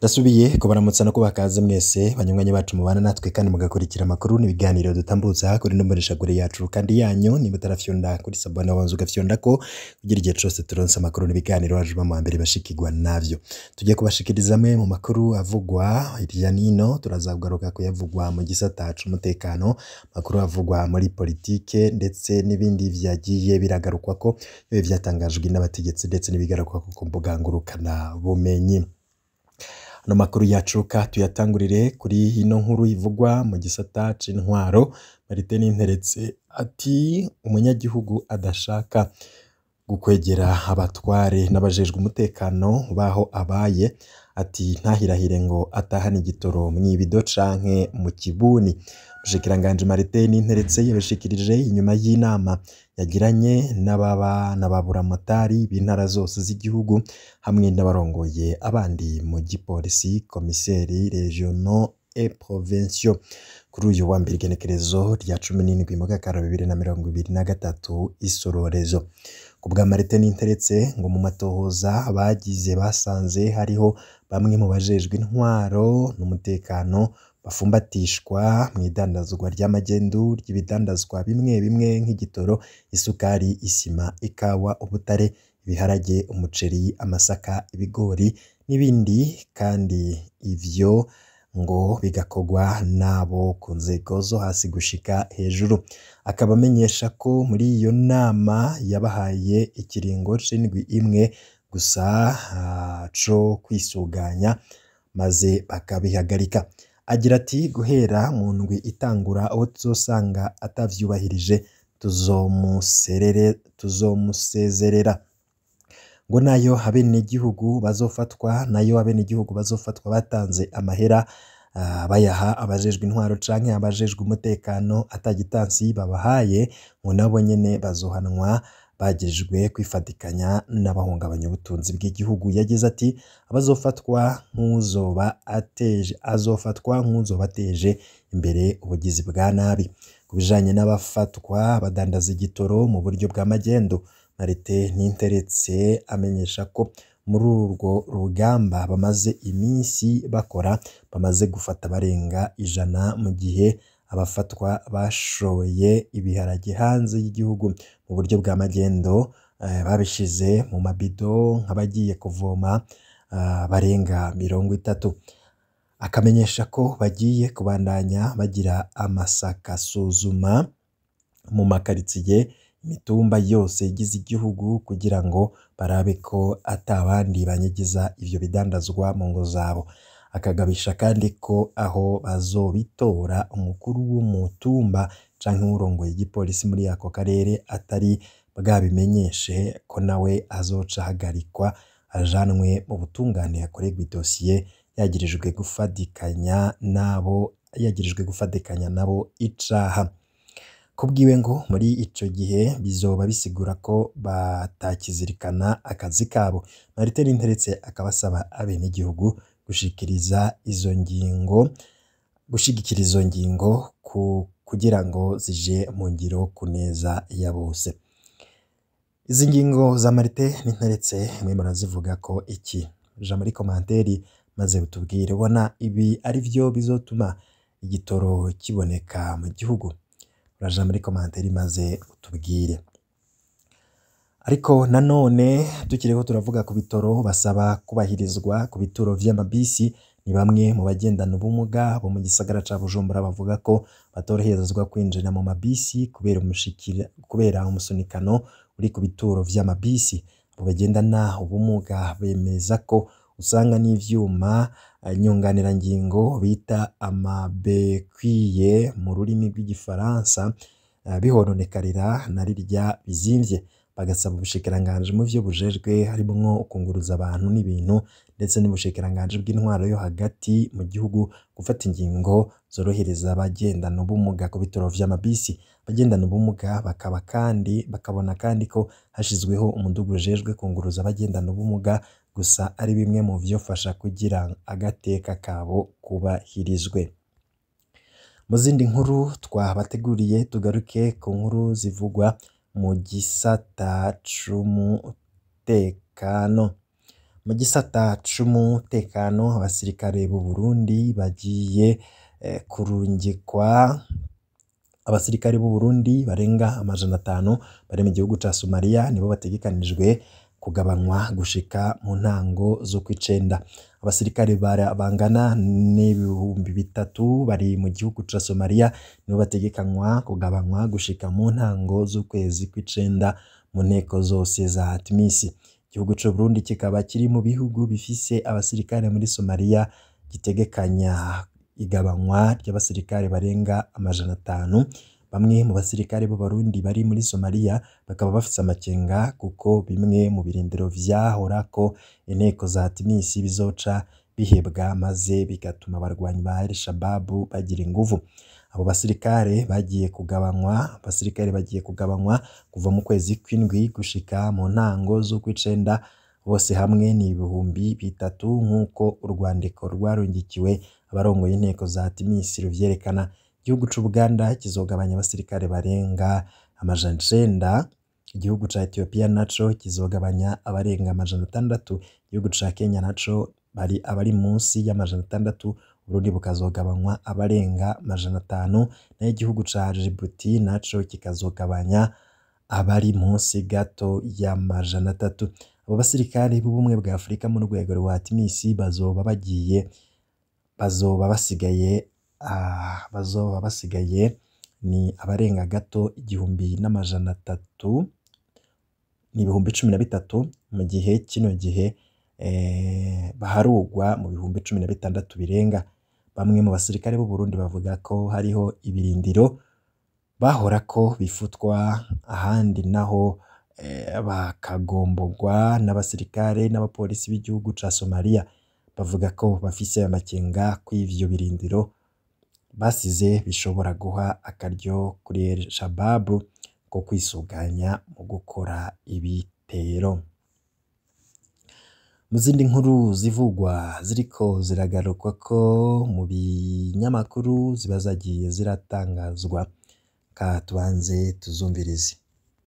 Ndasubiye kubaramutsa no kubakaze mwese banywanyi bacu mubana natwe kandi mugakurikira amakuru n'ibiganiro dutambutsa kuri ino mboneshakure yacu kandi yanyu. Niba utarafyonda kuri sabone, wanza ugafyonda ko kugira igihe cose turonse amakuru n'ibiganiro waje uba mu mbere bashikirwa navyo. Tugiye kubashikiriza amwe mu makuru avugwa hirya nino. Turaza kugaruka kuyavugwa mu gisata c'umutekano, amakuru avugwa muri politike ndetse n'ibindi vyagiye biragarukwako, bibe vyatangajwe n'abategetsi ndetse n'ibigarukwako ku mbuga ngurukana bumenyi. Ano makuru yacu ka tuyatangurire kuri ino nkuru ivugwa mu gisata c'intwaro. Martin Ninteretse ati umunyagihugu adashaka gukwegera abatware n'abajejwe umutekano baho abaye, ati ntahirahire ngo atahane igitoro mw'ibido canke mu kibuni. Umushikiranganji Martin Ninteretse yabishikirije inyuma y'inama yagiranye n'ababa n'ababuramatari b'intara zose z'igihugu hamwe n'abarongoye abandi mu gipolisi, komiseri regionaux et provinciaux, kuri uyu wa mbere igenekerezo rya 17 Mukakaro 2023 isororezo. Ku bwa Martin Ninteretse, ngo mu matohoza bagize basanze hariho bamwe mu bajejwe intwaro n'umutekano bafumbatishwa mw'idandazwa ry'amagendu ry'ibidandazwa bimwe bimwe nk'igitoro, isukari, isima, ikawa, ubutare, ibiharage, umuceri, amasaka, ibigori n'ibindi, kandi ivyo ngo bigakorwa n'abo ku nzego zo hasi gushika hejuru. Akaba amenyesha ko muri iyo nama yabahaye ikiringo c'indwi imwe gusa co kwisuganya maze bakabihagarika. Agira ati guhera mu ndwi itangura, uwo tuzosanga atavyubahirije tuzomusezerera. Ngo nayo abenegihugu bazofatwa, nayo abenegihugu bazofatwa batanze amahera, bayaha abajejwe intwaro canke abajejwe umutekano atagitansi babahaye, ngo nabo nyene bazohanwa bagejejwe kwifatikanya n'abahungabanya ubutunzi bw'igihugu. Yagize ati abazofatwa nk'uzoba ateje, azofatwa nk'uzoba ateje imbere ubugizi bwa nabi. Ku bijanye n'abafatwa badandaza igitoro mu buryo bwa magendu, Martin Ninteretse amenyesha ko muri urwo rugamba bamaze iminsi bakora bamaze gufata barenga 100, mu gihe abafatwa bashoye ibiharage hanze y'igihugu mu buryo bwa magendo, babishize mu mabido nk'abagiye kuvoma, barenga 30. Akamenyesha ko bagiye kubandanya bagira amasakasuzuma mu makaritsiye, imitumba yose igize igihugu, kugira ngo barabe ko ata bandi banyegeza ivyo bidandazwa mu ngo zabo. Akagabisha kandi ko aho bazobitora, umukuru w'umutumba canke uwurongoye igipolisi muri ako karere atari bwabimenyeshe, ko nawe azoca ahagarikwa ajanwe mu butungane akorerwe idosiye yagirijwe gufatikanya nabo, yagirijwe gufatikanya nabo icaha. Kubwiwe ngo muri ico gihe bizoba bisigura ko batakizirikana akazi kabo. Martin Ninteretse akaba asaba abenegihugu gushikiriza izo ngingo, gushigikira izo ngingo kugira ngo zije mu ngiro ku neza ya bose. Izi ngingo za Martin Ninteretse mwe murazivuga ko iki? Ja muri commentaire maze utubwire, ubona ibi ari vyo bizotuma igitoro kiboneka mu gihugu? Uraja muri commentaire maze utubwire. Ariko nanone tukiriho turavuga ku bitoro, basaba kubahirizwa ku bituro vy'amabisi. Ni bamwe mu bagendana ubumuga bo mu gisagara ca Bujumbura bavuga ko batoroherezwa kwinjira mu mabisi kubera umusunikano uri ku bituro vy'amabisi. Abo bagendana ubumuga bemeza ko usanga n'ivyuma nyunganirangingo bita amabekwiye mu rurimi rw'igifaransa bihononekarira na rirya bizimvye. Bagasaba ubushikiranganji mu vyo bujejwe harimwo kunguruza abantu n'ibintu ndetse n'ubushikiranganji bw'intwaro yo hagati mu gihugu gufata ingingo zorohereza abagendana ubumuga ku bituro vy'amabisi. Abagendana ubumuga bakaba kandi bakabona kandi ko hashizweho umudugu ujejwe kunguruza abagendana ubumuga gusa ari bimwe mu vyofasha kugira agateka kabo kubahirizwe. Mu zindi nkuru twabateguriye, tugaruke ku nkuru zivugwa mu gisata c'umutekano. Mu gisata c'umutekano, abasirikare b'u Burundi bagiye kurungikwa. Abasirikare b'u Burundi barenga 500 bari mu gihugu ca Somalia nibo bategekanijwe kugabanywa gushika mu ntango z'ukwicenda. Abasirikare bangana n'3,000 bari mu gihugu ca Somalia nibo bategekanywa kugabanywa gushika mu ntango z'ukwezi kw'icenda mu nteko zose za ATMIS. Igihugu c'u Burundi kikaba kiri mu bihugu bifise abasirikare muri Somalia gitegekanya igabanywa ry'abasirikare barenga 500. Bamwe mu basirikare b'Abarundi bari muri Somalia bakaba bafise amakenga kuko bimwe mu birindiro vyahorako inteko za ATMIS bizoca bihebwa, maze bigatuma abarwanyi ba Al-Shabaab bagira inguvu. Abo basirikare bagiye kugabanywa, abasirikare bagiye kugabanywa kuva mu kwezi kw'indwi gushika mu ntango z'ukwicenda, bose hamwe ni 3,000 nk'uko urwandiko rwarungikiwe abarongoye inteko za ATMIS ruvyerekana. Igihugu c'Ubuganda kizogabanya abasirikare barenga 900, igihugu ca Ethiopia naco kizogabanya abarenga 600, igihugu ca Kenya naco bari abari munsi y'600, Uburundi bukazogabanywa abarenga 500, nayo igihugu ca Djibouti naco kikazogabanya abari munsi gato y'300. Abo basirikare b'ubumwe bwa Afrika mu rwego rwa ATMIS bazoba bagiye, bazoba basigaye bazoba basigaye ni abarenga gato 1,300, ni 13,000 mu gihe kino gihe baharugwa mu 16,000 birenga. Bamwe mu basirikare b'u Burundi bavuga ko hariho ibirindiro bahorako bifutwa, ahandi naho bakagombogwa n'abasirikare n'abapolisi b'igihugu ca Somalia. Bavuga ko bafise amakenga kw'ivyo birindiro basize bishobora guha akaryo kuri Al-Shabaab ko kwisuganya mu gukora ibitero. Mu zindi nkuru zivugwa ziriko ziragarukwa ko mu binyamakuru ziba zagiye ziratangazwa, ka tubanze tuzumvirize.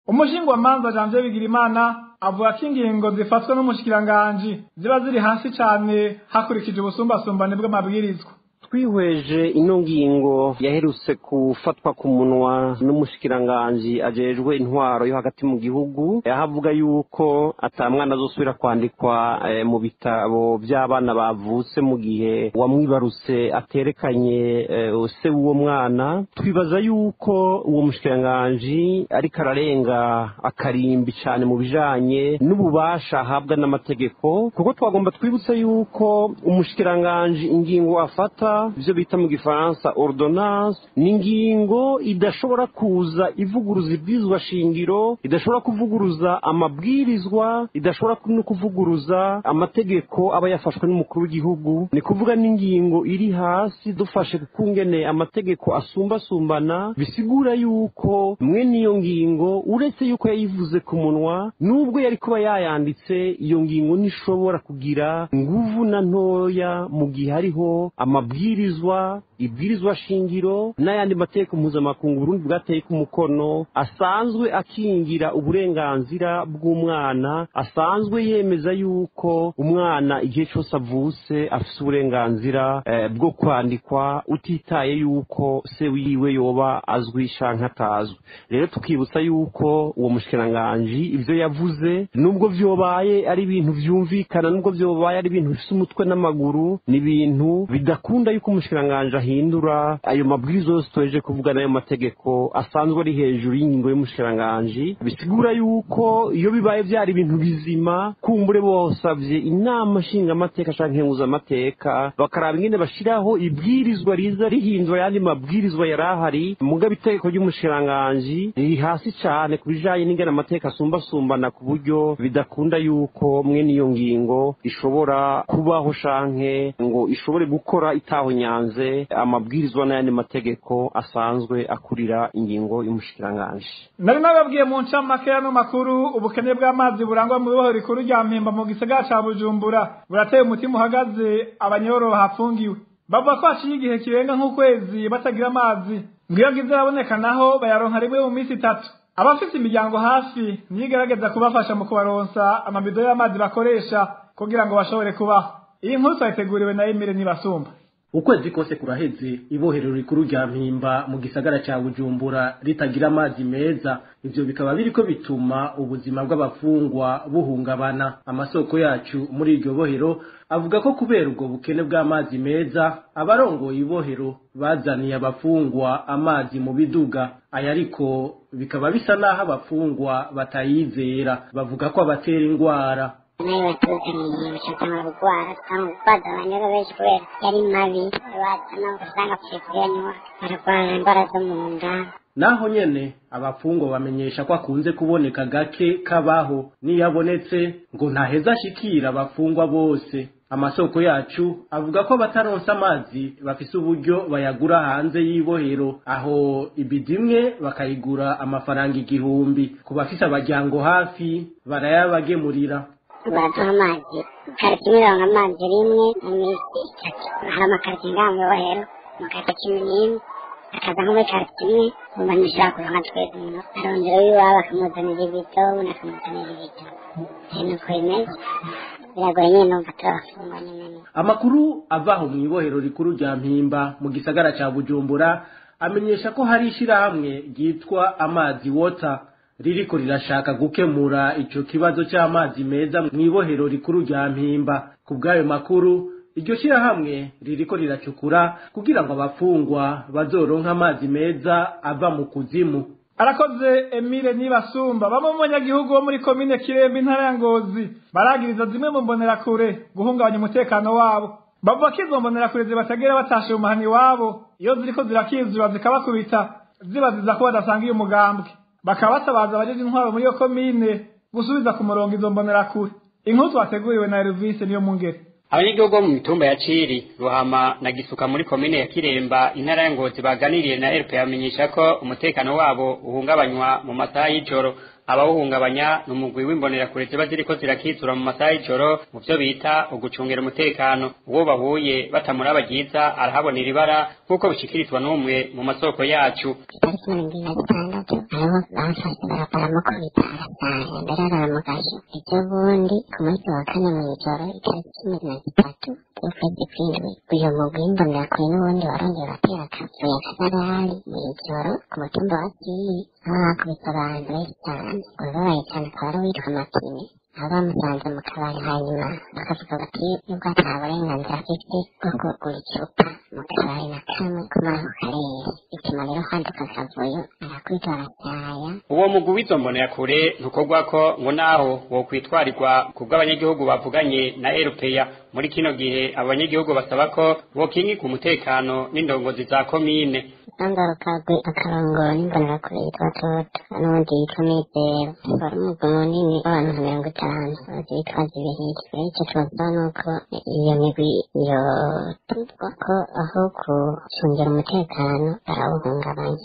Umushingwamanza Janvier Bigirimana avuga ko ingingo zifatwa n'umushikiranganji ziba ziri hasi cane hakurikije ubusumbasumbane bw'amabwirizwa. Twihweje ino ngingo yaherutse gufatwa ku munwa n'umushikiranganji ajejwe intwaro yo hagati mu gihugu, aho avuga yuko ata mwana azosubira kwandikwa mu bitabo by'abana bavutse mu gihe uwamwibarutse aterekanye se w'uwo mwana. Twibaza yuko uwo mushikiranganji ariko ararenga akarimbi cane mu bijanye n'ububasha ahabwa n'amategeko, kuko twagomba twibutse yuko umushikiranganji ingingo afata, ivyo bita mu gifaransa ordonnance, ni ingingo idashobora kuza ivuguruza ibwirizwa shingiro, idashobora kuvuguruza amabwirizwa, idashobora no kuvuguruza amategeko aba yafashwe n'umukuru w'igihugu. Ni kuvuga n'ingingo iri hasi dufashe kukungene amategeko asumbasumbana, bisigura yuko mwe niyo ngingo uretse yuko yayivuze ku munwa, nubwo yari kuba yayanditse, iyo ngingo ntishobora kugira nguvu na ntoya mu gihe hariho amabwirizwa, ibwirizwa shingiro n'ayandi mategeko mpuzamakungu Burundi bwateye ku mukono asanzwe akingira uburenganzira bw'umwana, asanzwe yemeza yuko umwana igihe cyose avutse afise uburenganzira bwo kwandikwa utitaye yuko se wiwe yoba azwi canke atazwi. Rero tukibutsa yuko uwo mushikiranganji ivyo yavuze, nubwo vyobaye ari ibintu vyumvikana, nubwo vyobaye ari ibintu bifise umutwe n'amaguru, ni ibintu bidakunda yuko umushikiranganji ahindura ayo mabwiriza yose tuhejeje kuvuga n'ayo mategeko asanzwe ari hejuru y'ingingo y'umushikiranganji. Bisigura yuko iyo bibaye vyari ibintu bizima, kumbure bosavye inama nshingamateka canke nkenguzamateka bakaraba ingene bashiraho ibwirizwa riza rihindura ayandi mabwirizwa yari ahari. Mugabo itegeko ry'umushikiranganji riri hasi cane ku bijanye n'ingene amateka asumbasumbana, ku buryo bidakunda yuko mwene iyo ngingo ishobora kubaho canke ngo ishobore gukora itahonyanze amabwirizwa n'ayandi mategeko asanzwe akurira ingingo y'umushikiranganji. Nari nababwiye mu ncamake y'ano makuru, ubukene bw'amazi burangwa mu biboho rikuru rya Mpimba mu gisagara ca Bujumbura burateye umutima uhagaze abanyororo bahafungiwe. Bavuga ko haciye igihe kirenga nk'ukwezi batagira amazi, ngo iyo ngizo araboneka naho bayaronka rimwe mu minsi itatu. Abafise imiryango hafi niyo igerageza kubafasha mu kubaronsa amabido y'amazi bakoresha, kugira ngo bashobore kubaho. Iyi nkuru twayiteguriwe na Emile Nibasumba. Ukwezi kose kuraheze ibohero rikuru rya Mpimba mu gisagara ca Bujumbura ritagira amazi meza. Ivyo bikaba biriko bituma ubuzima bw'abafungwa buhungabana. Amasoko yacu muri iryo bohero avuga ko kubera ubwo bukene bw'amazi meza, abarongoye ibohero bazaniye abafungwa amazi mu biduga. Aya ariko bikaba bisa naho abafungwa batayizera, bavuga ko abatera ingwara. Nayo batuzaniye bacatanga kurwara, usanga kurwaza abanyoro benshi kubera yari mabi, bazana ugasanga apfuye kuyanywa, bararwara indwara zo mu nda. Naho nyene abafungwa bamenyesha ko akunze kuboneka gake kabaho, niyo abonetse ngo ntaheza ashikira abafungwa bose. Amasoko yacu avuga ko abataronsa amazi bafise uburyo bayagura hanze y'ibohero, aho ibidi imwe bakayigura amafaranga 1000. Ku bafise abaryango hafi barayabagemurira. Baraduha amazi karitsiye imwe, ironka amazi rimwe mu minsi 3. Hari amakaritsiye ngaha mw'ibohero, amakaritsiye 11, akaza nko muri karitsiye imwe, umva ntishobora kuronka twese. Umuntu arondera uw'iwabo akamuzanira ibido, uwundi akamuzanira ibido, nuko bimeze, biragoye nyene, numva turabafungwa nyene. Amakuru avaho mw'ibohero rikuru rya Mpimba mu gisagara ca Bujumbura amenyesha ko hari ishirahamwe ryitwa Amazi Water ririko rirashaka gukemura ico kibazo c'amazi meza mw'ibohero rikuru rya Mpimba. Ku bw'ayo makuru, iryo shirahamwe ririko riracukura kugira ngo abafungwa bazoronke amazi meza ava mu kuzimu. Arakoze Emile Nibasumba. Bamwe mu banyagihugu bo muri komine Kirembe, intara ya Ngozi, baragiriza zimwe mu mbonerakure guhungabanya umutekano wabo. Bavuga ko izo mbonerakure zibategera batashe mu mahani iwabo iyo ziriko zirakizura, zikabakubita zibaziza ko badasanga uyu mugambwe. Bakaba batabaza abajeje intwaro muri iyo komine gusubiza ku murongo izo mbonerakure. Inkuru twateguriwe na Elvis niyo mungere. Abanyagihugu bo mu mitumba ya Ciri, Ruhama na Gisuka muri komine ya Kiremba, intara ya Ngozi, baganiriye na RP bamenyesha ko umutekano wabo uhungabanywa mu masaha y'ijoro. Abawuhungabanya ni umugwi w'imbonerakure ziba ziriko zirakizura mu masaha y'ijoro mu vyo bita ugucungera umutekano. Uwo bahuye batamuraba ryiza arahabonera ibara, nk'uko bishikirizwa n'umwe mu masoko yacu. Itariki 26 hariho bamfashe baramukubita, arasanga mbere baramugaje. Ejo bundi ku munsi wa kane mw'ijoro, itariki 13 z'ukwezi kw'indwi, uyo mugwi w'imbonerakure n'ubundi warongeye uratera akavuyo akajagari mw'ijoro ku mutumba wa Kiri, aho bakubise abantu benshi cane. Uwababaye cane akaba ari uwitwa Mapine, aho bamusanze mu kabari, hanyuma bakavuga bati nubwo ata burenganzira afise bwo kugura icupa mu kabari na kamwe ko muri ako karere, bituma rero haduka akavuyo, arakubitwa, arasaya. Uwo mugwi w'izo mbonerakure ntukorwako ngo naho wokwitwarirwa ku bw'abanyagihugu bavuganye na RPA. Muri kino gihe abanyagihugu basaba ko bokingirwa umutekano n'indongozi za komine. Rukagwi akarongoro n'imbonerakure yitwa Toto n'uwundi yitwa Mizero, wari umugwi munini w'abantu nka 50 bose bitwaza ibihiri. Rero ico tubasaba nuko iyo migwi yotuzwa ko aho gucungera umutekano barawuhungabanya.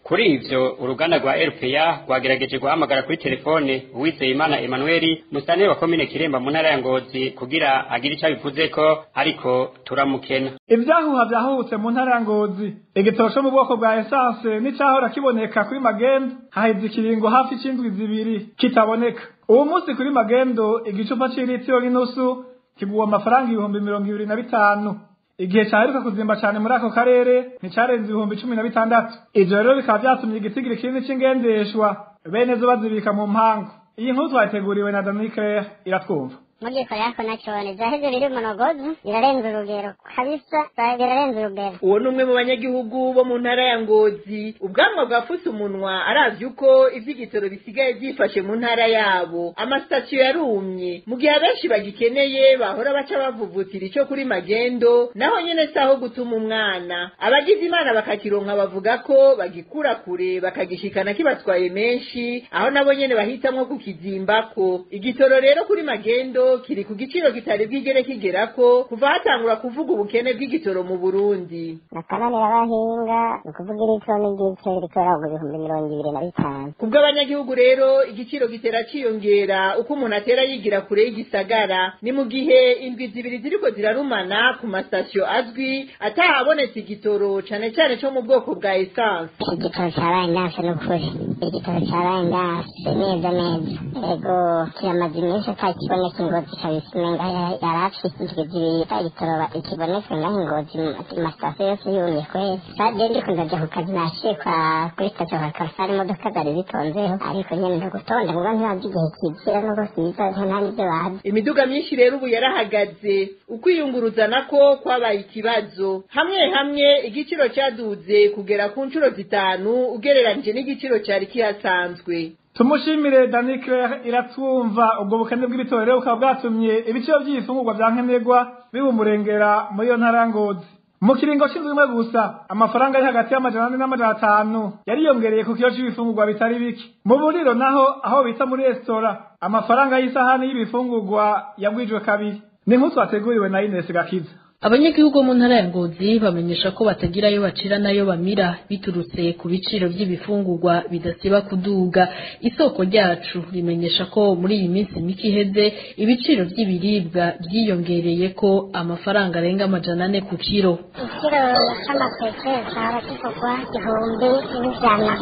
Kuri ivyo uruganda rwa RPA rwagerageje guhamagara kuri telefone Uwizeyimana Emmanuel, musitanteri wa komine Kiremba mu ntara ya Ngozi, kugira agire ico abivuzeko, ariko turamukena. Ivyahuha vyahutse mu ntara ya Ngozi, igitoro co mu bwoko bwa essence n'icahora kiboneka kuri magendo haheze ikiringo hafi c'indwi 2 kitaboneka. Uwo munsi kuri magendo igicupa c'iritiro n'inusu kigurwa amafaranga 25,000. Igihe caheruka kuzimba cane muri ako karere nticarenze 16,000. Ivyo rero bikaba vyatumye igitigiri kinini c'ingendeshwa bene zo bazibika mu mpangu. Iyi nkuru twayiteguriwe na Dani Claire iratwumva. Muri Korea nacone zaheze biri munogozi birarenze urugero kabisa, birarenze urugero. Uwo ni umwe mu banyagihugu bo mu ntara ya Ngozi, ubwanwa bwafutse umunwa aravye uko ivy'igitoro bisigaye vyifashe mu ntara yabo. Amasitasiyo yarumye mu gihe abenshi bagikeneye bahora baca bavuvutira ico kuri magendo, naho nyene saho gutuma umwana. Abagize imana bakakironka bavuga ko bagikura kure bakagishikana kibatwaye menshi, aho nabo nyene bahitamwo kukizimbako. Igitoro rero kuri magendo kiri ku giciro kitari bwigere kigerako kuva hatangura kuvuga ubukene bw'igitoro mu Burundi. Nakananira abahinga ni ukuvuga iritiro n'igice ririko riragura 25,000. Kubw'abanyagihugu rero igiciro gitera ciyongera uko umuntu atera yigira kure y'igisagara. Ni mu gihe indwi 2 ziriko zirarumana ku masitasiyo azwi atahabonetse igitoro cane cane co mu bwoko bwa essence. Igitoro cabaye ndase n'ukuri, igitoro cabaye ndase neza neza, ego kiramaze iminsi atakiboneka. Ngozi kabisa umenga yarafise indwi zibiri igitoro kibonetse ngaho Ngozi, amasitasiyo yose yumye kweri. Je ndiko ndaja ku kazi, nashiye kwa kuri sitasiyo kwa Karasari, imodoka zari zitonzeho, ariko nyene ntugutonda kuko ntibazi igihe kizira n'uko kiza, nta n'ivyo bazi. Imiduga myinshi rero ubu yarahagaze, ukwiyunguruza nako kwabaye ikibazo. Hamwe hamwe igiciro cyaduze kugera ku nshuro 5 ugereranije n'igiciro cyari kihasanzwe. Tumushimire Dani Claire iratwumva. Ubwo bukene bw'ibitoro rero bukaba bwatumye ibiciro by'ibifungurwa vya nkenerwa bibumurengera muri iyo ntara ya Ngozi. Mu kiringo c'indwi imwe gusa, amafaranga ari hagati y'400 n'500 yariyongereye ku kiro c'ibifungurwa bitari bike. Mu buriro naho, aho bita muri resitora, amafaranga y'isahani y'ibifungurwa yagwijwe kabiri. Ni nk'utu twateguriwe na Ines Gakiza. Abanyagihugu mu ntara ya Ngozi bamenyesha ko batagira ayo bacira nayo bamira biturutse ku biciro by'ibifungurwa bidasiba kuduga. Isoko ryacu rimenyesha ko muri iyi minsi mike iheze ibiciro by'ibiribwa byiyongereye ko amafaranga arenga 400 ku kiro. Ikiro c'amateke cahora kigurwa 1,100,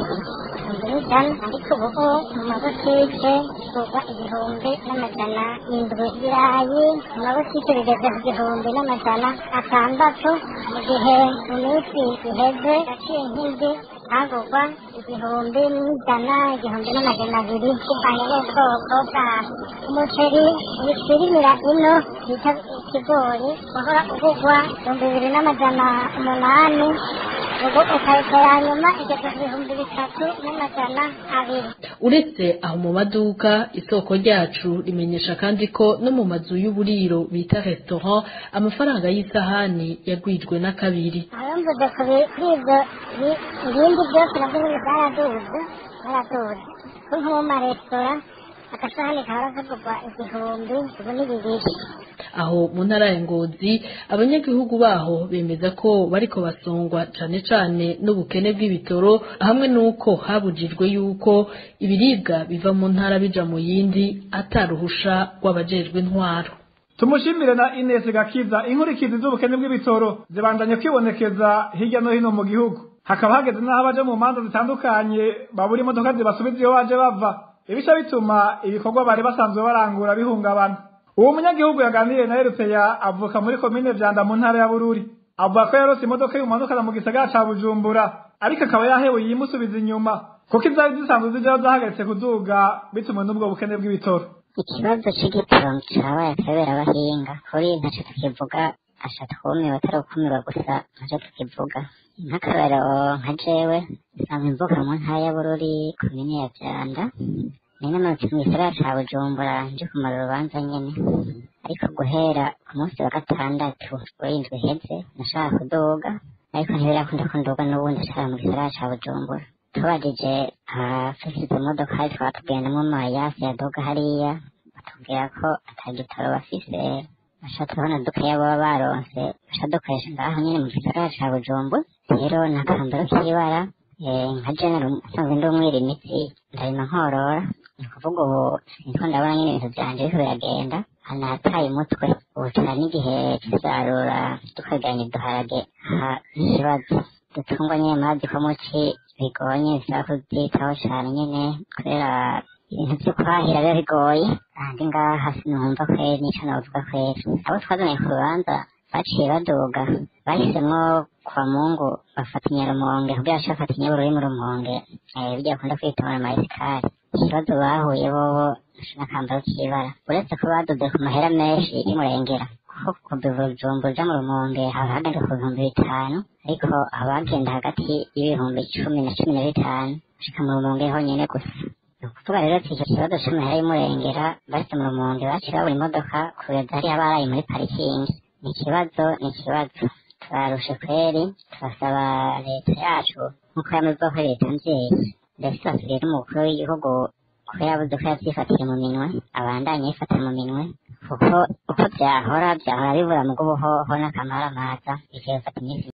1,100, ariko ubu mu mabutike kigurwa 1,700. Ibirayi mu mabutike bigeze ku 1,600, mu gihe mu minsi iheze yaciye nk'indwi hagurwa 1,100, 1,200, bivanye n'ubwoko bwabwo. Umuceri witwirimira ino bita ikigori wahora ugurwa 2,800, ubu ikarito ya nyuma igeze ku 3,200. Uretse aho mu maduka, isoko ryacu rimenyesha kandi ko no mu mazu y'uburiro bita restaurant amafaranga y'isahani yagwijwe na kabiri. Aho mvuze kuri ibyo ibindi byose nabyo nyine byaraduze, byaraduze ko nko mu maresitora agasahani kahora kagurwa 1,000 ubu ni 2,000. Aho mu ntara ya Ngozi abanyagihugu baho bemeza ko bariko basongwa cane cane n'ubukene bw'ibitoro, hamwe n'uko habujijwe yuko ibiribwa biva mu ntara bija mu yindi ataruhusha rw'abajejwe intwaro. Tumushimire na Ines Gakiza. Inkurikizi z'ubukene bw'ibitoro zibandanye kwibonekeza hirya no hino mu gihugu, hakaba hageze n'aho abaje mu manza zitandukanye babura imodoka zibasubiza iyo baje bava, ibica bituma ibikorwa bari basanzwe barangura bihungabana. Uwo munyagihugu yaganiriye na Erupeya avuka muri komine Vyanda mu ntara ya Bururi, avuga ko yarose imodoka y'umanukana mu gisagara ca Bujumbura, ariko akaba yahewe yimusubiza inyuma kuko izari zisanzwe zijaho zahagaritse kuduga bitumwe n'ubwo bukene bw'ibitoro. Ikibazo c'igitoro cabaye akabera abahinga kuri ntaco tukivuga, asha twumiwe atari ukumirwa gusa ntaco tukivuga. Nk'akarorero nka jewe nsanzwe mvuka mu ntara ya Bururi, komine ya Vyanda, nari namanutse mu gisagara ca Bujumbura nje kumara urubanza nyene, ariko guhera ku munsi wa gatandatu w'indwi iheze nashaka kuduga, ariko ntibirakunda ko nduga, n'ubundi nshaka mu gisagara ca Bujumbura. Tubajije abafise izo modoka twaba tugendamwo amayasi yaduga hariya, batubwira ko ata gitoro bafise, baca turabona dukeya baba baronse baca dukoresha ngaho nyene mu gisagara ca Bujumbura. Rero ni akambaro k'ibara. Nka jewe nsanzwe ndi umwirimitsi, ndarima nkorora, ni ukuvuga ubu ndiko ndabona nyene ibintu vyanje biriko biragenda nataye umutwe. Ubu cane n'igihe c'isarura tukaganya uduharage n'ikibazo dutungwa nyene mazi ko muci bigoye, bisaba kuvyitaho cane nyene kubera ibintu vyo kwahira biba bigoye. Ahandi ngaha sinumva kweri nico novuga kweri. Abo twazanye ku rubanza baciye baduga bahisemwo kwa Mungu bafata Inyarumonge kugira bace bafata Inyabururi mu Rumonge, birya bakunda kwita ngo amayesikari. Ikibazo bahuye bobo n'akambaro k'ibara, uretse ko baduze ku mahera menshi y'umurengera, kuko kuva Bujumbura uja mu Rumonge haba hagenda ku 5,000, ariko abagenda hagati y'10,000 na 15,000 gushika mu Rumonge honyene gusa. Ni ukuvuga rero ati ico kibazo c'amahera y'umurengera bashitse mu Rumonge baciye babura imodoka kugeza hariya baraye muri parikingi. Ni ikibazo, ni ikibazo, turarushe kweri. Turasaba leta yacu nk'uko yamaze ko leta mvyeyi, ndetse basigaye n'umukuru w'igihugu ko yabuze ko yavyifatiye mu minwe, abandanye yifata mu minwe, kuko uko vyahora vyahora bibura mu bw'ubuhoho n'akamaramaza bigiye gufata iminsi.